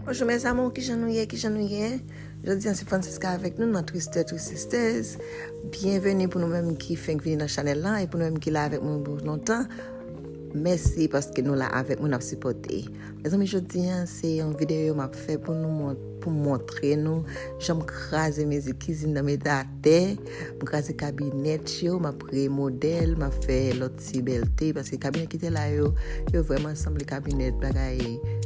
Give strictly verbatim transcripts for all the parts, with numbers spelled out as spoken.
Bonjou mes amours, kijan nou ye, kijan nou ye? Jodi a se Francisca avèk nou nan Twister Twisters. Byenveni pou nou menm ki fenk vini nan chanèl lan e pou nou menm ki la avèk mwen pou lontan. Mèsi paske nou la avèk mwen, n ap sipòte. Mezanmi, jodi a se yon videyo m ap fè pou nou mont- pou montre nou jan m kraze mizik kizin nan mete atè. M kraze kabinèt yo, m ap remodèl, m ap fè lòt ti bèlte paske kabinèt ki te la yo, yo vrèman sanble kabinèt bagay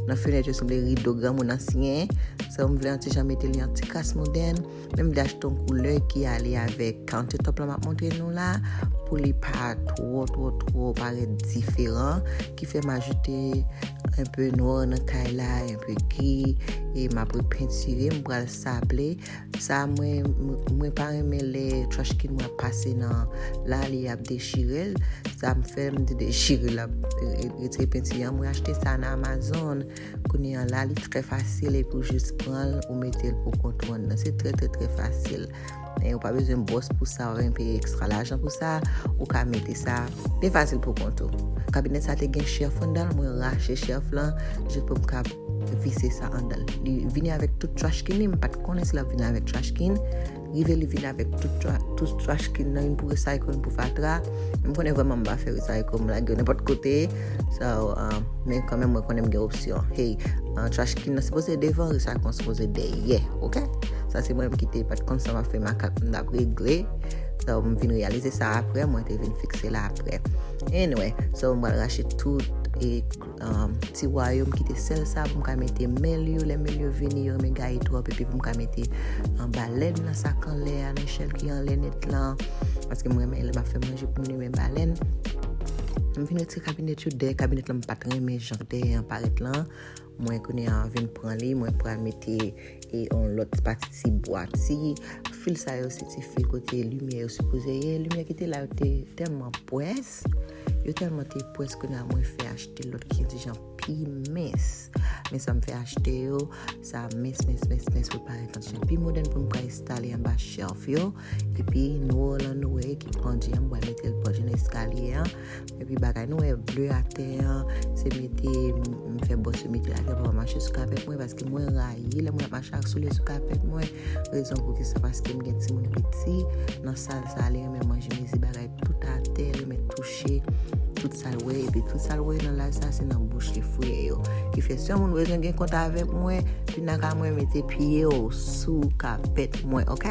nan fenèt, yo sanble rido granmoun ansyen. So m vle yon ti jan mete li yon ti kras modèn. Men m vle achte yon koulè ki ale avèk countertop lan m ap montre nou la, pou li pa twò twò twò parèt diferan, ki fè m ajoute enpe nwè nan kay la, enpe gri, e m ap repentire, m pral sable. Sa mwen, mwen pa renmen lè trash can mwen ap pase nan la, li ap dechire l. Sa m fè, m te dechire l, ap retire penti an. Mwen achte sa nan Amazon. Kounye an la, li trè fasil epi ou jis pran l, ou mete l pou kont ou anndan. Se trè, trè, trè fasil. E ou pa bezwen bwòs pou sa, ou pa bezwen peye ekstra lajan pou sa. Ou ka mete sa byen fasil pou kont ou. Kabinèt sa te gen chèf anndan l, mwen rache chèf lan, jis pou m ka vise sa anndan l. Li vini avèk tout trash can li, m pa t konnen si l ap vini avèk trash can. Rive li vini avèk tout, tra- tout trash can nan, youn pou recycle, youn pou fatra. M konnen vrèman m pa fè recycle, m lage yo nenpòt kote. So, uh, men kanmenm mwen konnen m gen opsyon. Hey, uh, trash can nan sipoze devan, recycle an sipoze dèyè, ok? Sa se mwen menm ki te pa t konn sa m ap fè, makak m t ap regle. So, m vin reyalize sa apre, mwen te vin fikse la apre. Anyway, so m pral rache tout e um, ti wayòm ki te sèl sa pou m ka mete mèl yo. Lè mèl yo vini, yo renmen gaye twòp, epi pou m ka mete, um, balèn nan sak anlè a, nan echèl ki anlè nèt lan, paske mwen renmen lè m ap fè manje pou moun, renmen balèn. M vin retire kabinèt yo dèyè kabinèt lan, m pa t renmen jan dèyè an parèt lan. Mwen kounye a vin pran li, mwen pral mete e yon lòt pati ti bwa, ti fil sa yo, se ti fil kote limyè yo sipoze ye. Limyè ki te la yo te tèlman pwès, yo tèlman te pwès, kounye a mwen fè achte lòt ki yon ti jan pi mens. Men sa m fè achte yo, sa mens, mens, mens, mens, pou parèt yon ti jan pi modèn pou m ka enstale anba shelf yo. Epi nwè lan nou wè ki pandye an, m pral mete l pandye nan eskalye an. Epi bagay nou wè ble atè an, se mete, m fè bòs yo mete l atè pou pa mache sou kapèt mwen, paske mwen rayi lè moun ap mache ak soulye sou kapèt mwen. Rezon pou ki sa, paske m gen timoun piti nan sal sa, li renmen manje mezi, bagay tout atè, li renmen touche tout sa l wè, epi tout sa l wè nan laj sa, se nan bouch li fouye yo. Ki fè si yon moun bezwen gen kont avèk mwen, vin nan kay mwen, mete pye w sou kapèt mwen, ok?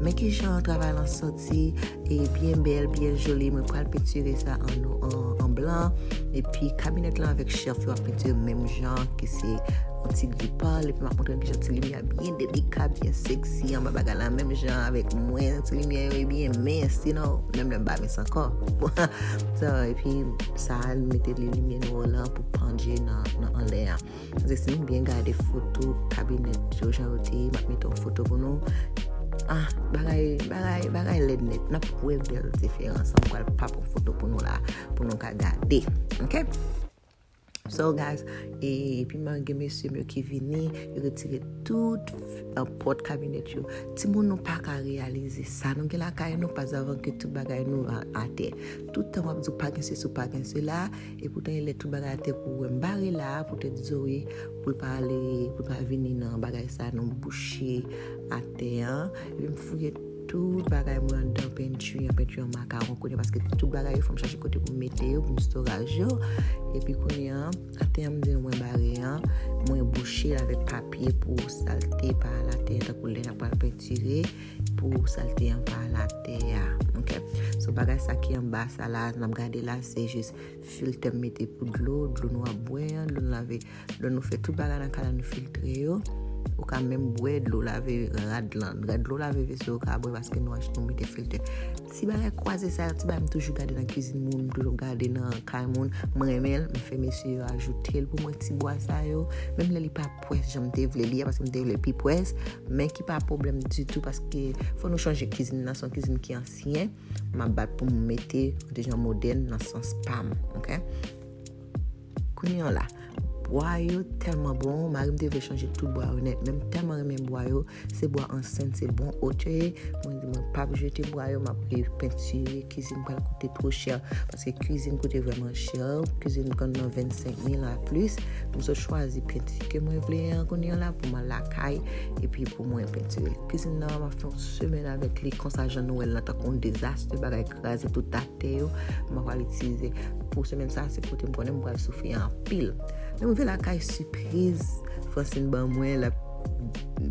Men kijan travay lan soti, e byen bèl, byen joli. Mwen pral pentire sa an, an, an blan. Epi kabinèt lan avèk shelf yo ap pentire menm jan, ki se yon ti gri pal. Epi m ap montre n kijan ti limyè byen delika, byen seksi anba bagay la, menm jan avèk mwen. Ti limyè yo e byen mens, you know, menm lè m pa mens ankò. So, epi sa, mete li limyè nwè lan pou pandye nan, nan anlè a. Paske si nou byen gade foto kabinèt yo, jan yo te ye, m ap mete yon foto pou nou. Ah, bagay, bagay, bagay lèd nèt. N ap wè bèl diferans. Mwen pral pap yon foto pou nou la, pou nou ka gade. Ok? So, guys, e, epi m gen mesye m yo ki vini, yo retire tout, uh, pòt kabinèt yo. Timoun, nou pa ka reyalize sa. Nou gen lakay nou, pa savan ke tout bagay nou a- atè. Tout tan w ap di w pa gen sesi, w pa gen sela, e poutan e lè tout bagay atè pou w wè m bare la, poutèt Zoe, pou l pa ale, pou l pa vini nan bagay sa, nan bouche atè an. Epi m fouye tout bagay mwen anndan pantry an, pantry an makawon kounye a, paske tout bagay yo fò m chache kote pou m mete yo, pou m storage yo. Epi kounye a, atè an m di nou mwen bare an, mwen bouche l avèk papye pou salte pa al atè an, tankou lè n ap pral pentire, pou salte an pa al atè a. Ok? So bagay sa ki anba sa la, n ap gade la, se jis filtè m mete pou dlo, dlo nou ap bwè an, dlo nou lave, dlo nou fè tout bagay nan kay la, nou filtre yo. Ou ka menm bwè dlo lave rad lan. Rad dlo lave veso ou ka bwè paske nou achte, nou mete filtè. Ti bagay kwaze sa yo, ti bagay m toujou gade nan kizin moun, m toujou gade nan kay moun. M renmen l, m fè mesye yo ajoute l pou mwen, ti bwa sa yo. Menm lè li pa pwès jan m te vle li a, paske m te vle l pi pwès, men ki pa pwoblèm ditou, paske fò nou chanje kizin nan, se yon kizin ki ansyen. M ap bat pou m mete yon ti jan modèn nan sans pa m, ok? Kounye an la, Bwa yo tèlman bon, mari m te vle chanje tout bwa yo nèt, men m tèlman renmen bwa yo, se bwa ansyen, se bon wotè. Mwen di mwen p ap jete bwa yo, m ap repentire kizin, pral koute two chè, paske kizin koute vrèman chè, kizin konn nan vennsenk mil a plis. M sot chwazi penti ke mwen vle an kounye a la pou m al lakay, epi pou mwen pentire kizin nan, m ap fè yon semèn avèk li, konsa jan nou wè l lan tankou yon dezas, bagay kraze tout atè yo, m ap pral itilize pou semèn sa, se kote m konnen m pral soufri anpil. Lè m rive lakay, sipriz Francine ban mwen, l ap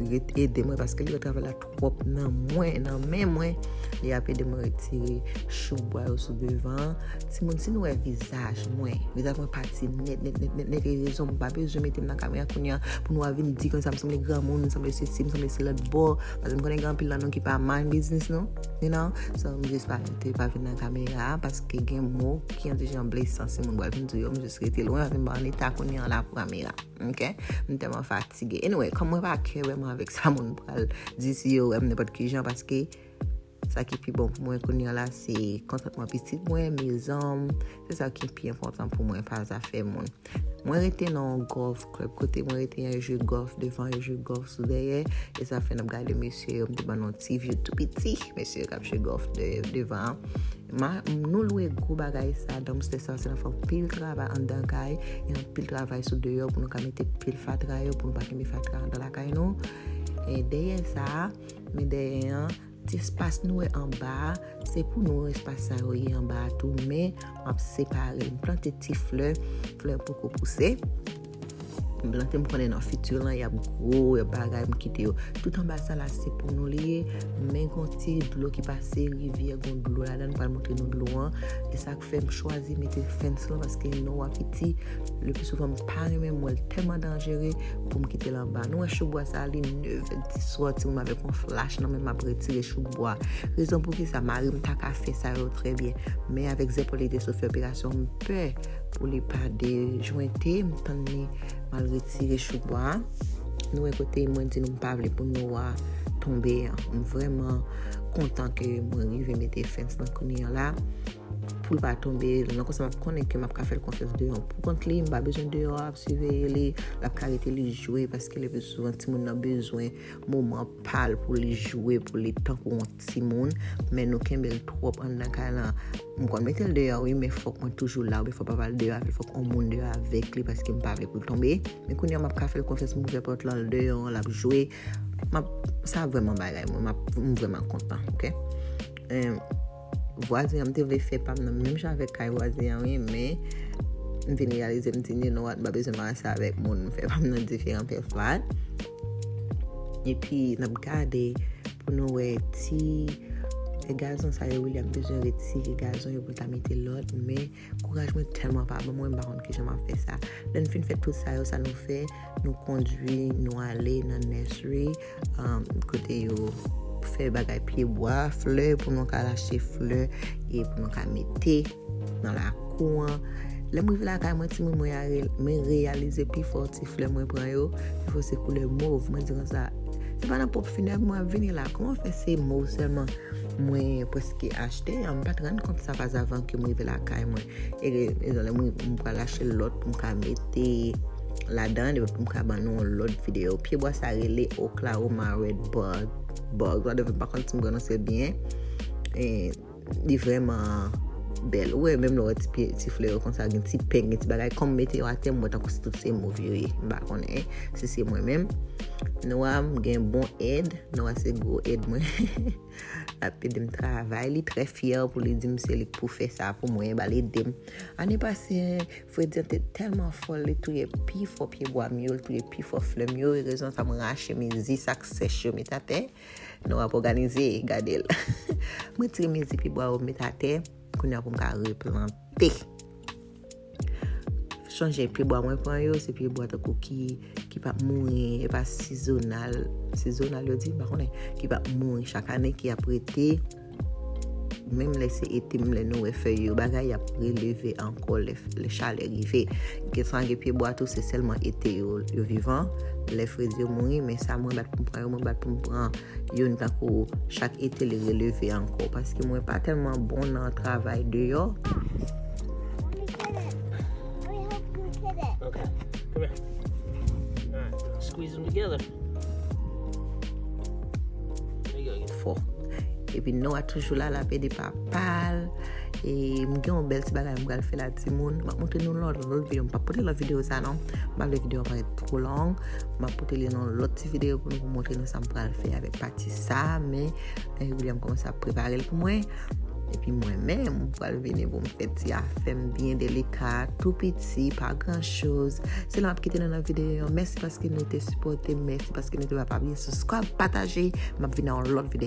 ret ede mwen paske li wè travay la twòp nan mwen, nan men mwen. Li ap ede mwen retire chouk bwa yo sou devan an. Timoun, si nou wè vizaj mwen, vizaj mwen pati nèt, nèt, nèt, nèt, nèt, e rezon m pa bezwen mete m nan kamera kounye a pou nou a vin di konsa m sanble granmoun, m sanble sesi, m sanble se lòt bò. Paske m konnen gen anpil nan nou ki pa mind business nou, you know? So, m jis pa mete, pa vin nan kamera a, paske gen mo ki yon ti jan blesan, si moun pral vin di yo, m jis rete lwen, paske m pa an eta kounye a la pou kamera. Ok? M tèlman fatige. Anyway, kòm mwen pa kè vrèman avèk sa moun pral di si yo wè m nenpòt ki jan, paske sa ki pi bon pou mwen kounye a la, se kontantman pitit mwen, mezanm, se sa ki pi enpòtan pou mwen, pa zafè moun. Mwen rete nan yon golf club, kote mwen rete yon jeu golf devan, yon jeu golf sou dèyè, e sa fè n ap gade mesye yo, m te ban nou ti view tou piti, mesye yo k ap jwe golf de, devan an. Ma, nou lwe gwo bagay sa, downstairs sa, se nan fè anpil travay anndan kay, e anpil travay sou deyò pou nou ka mete pil fatra yo, pou nou pa kenbe fatra anndan lakay nou. E dèyè sa, men dèyè an, ti espas nou wè anba a, se pou nou espas sa yo ye anba a tou, men m ap separe l. M plante ti flè, flè poko pouse. M plante, m konnen nan fiti lan, y ap gwo, y ap bagay, m kite yo. Tout anba sa la, se pou nou li ye. Men gon ti dlo ki pase, rivyè, gon dlo ladan, m pral montre nou dlo an. E sa k fè m chwazi mete fence lan, paske nou a piti, le pli souvan, m pa renmen m wè l tèlman danjere pou m kite l anba. Nou wè chouk bwa sa, li nèf è, dis swa, timoun avèk yon flach nan men m ap retire chouk bwa. Rezon pou ki sa, mari m ta ka fè sa yo trè byen. Men avèk zèpòl li te sot fè operasyon, m pè pou li pa dejwente, m tann li m al retire chouk bwa a. Nou wè kote mwen di nou m pa vle pou nou a tonbe an. M vrèman kontan ke mwen rive mete fence lan kounye a la. Pou l pa tonbe, nan konsa m ap konnen ke m ap ka fè l konfyans deyò. Pou kont li, m pa bezwen deyò a ap siveye li, l ap ka rete li jwe, paske le pli souvan timoun nan bezwen moman pa l pou li jwe, pou li tankou yon timoun, men nou kenbe l twòp anndan kay lan. M konn mete l deyò, wi, men fòk mwen toujou la, oubyen fòk papa l deyò avè l, fòk yon moun deyò avèk li, paske m pa vle pou l tonbe. Men kounye a, m ap ka fè l konfyans, m ouvè pòt lan, l deyò, l ap jwe. M ap, sa vrèman bagay mwen, m ap, m vrèman kontan, ok? Em, vwazen an, m te vle fè pa m nan menm jan avèk kay vwazen an, wi, men m vin reyalize, m di, you know what, m pa bezwen marase avèk moun, m fè pa m nan diferan pèsòn. Epi, n ap gade pou nou wè ti gazon sa yo, William bezwen retire gazon yo pou l ta mete lòt, men kouraj mwen tèlman pa bon, mwen m pa konn kijan m ap fè sa. Lè n fin fè tout sa yo, sa nou fè, nou kondui, nou ale nan nursery, um, kote yo fè bagay pye bwa, flè, pou nou ka rache flè e pou nou ka mete nan lakou an. Lè m rive lakay mwen, timoun, mwen a re-, mwen reyalize pifò ti flè mwen pran yo, pifò se koulè mov. Mwen di konsa, se pa nan ponp finèb mwen ap vini la. Kòman fè se mov sèlman mwen prèske achte? M pa t rann kont sa pazavan ke m rive lakay mwen. E, e lè mwen, m pral achte lòt pou m ka mete ladan, epi pou m ka ban nou yon lòt videyo. Pye bwa sa rele Oklahoma Red Bug. Bug, m pa konn si m pwononse l byen. E, li vrèman bèl. Ou wè, menm lè w wè ti pye, ti flè yo konsa, gen ti peng, gen ti bagay, kòm mete yo atè, m wè tankou si tout se mov yo ye. M pa konnen si se mwen menm. Noah, m gen bon èd. Noah se gwo èd mwen. L ap ede m travay. Li trè fyè pou li di m se li k pou fè sa pou mwen, ba l ede m. Ane pase, Fredi an te tèlman fò, li touye pifò pye bwa m yo, li touye pifò flè m yo. E rezon sa, mwen rache mezi sa k sèch yo, met atè. Noah ap òganize, gade l. Mwen tire mezi pye bwa yo, met atè. Kounye a pou m ka replante. Chanje pye bwa mwen pran yo, se pye bwa tankou ki, ki p ap mouri, e pa sezonal, sezonal yo di, m pa konnen, ki p ap mouri chak ane, ki ap rete. Menm lè se ete, menm lè nou wè fèy yo bagay, y ap releve ankò lè, lè chalè rive. Gen sa gen pye bwa tou, se sèlman ete yo, yo vivan. Lè fredi yo mouri, men sa mwen bat pou m pran yo, mwen bat pou m pran youn tankou chak ete li releve ankò, paske mwen pa tèlman bon nan travay deyò. Let me get it. Let me help you get it. Okay. Come here. Squeeze them together. There you go. Fò. Epi Noah toujou la, l ap ede papa l. E m gen yon bèl ti bagay m pral fè la, timoun. M ap montre nou lòt, lòt videyo. M p ap pote lòt videyo sa non. M pa vle videyo an parèt twò long. M ap pote li nan lòt ti videyo pou nou, pou montre nou sa m pral fè avèk pati sa. Men William kòmanse ap prepare l pou mwen. Epi mwen menm, m pral vini pou m fè ti afè m byen delika, tou piti, pa gran choz. Se la m ap kite nou nan videyo. Mèsi paske nou te sipòte m. Mèsi paske nou te pa bliye subscribe, pataje. M ap vin nan yon lòt videyo.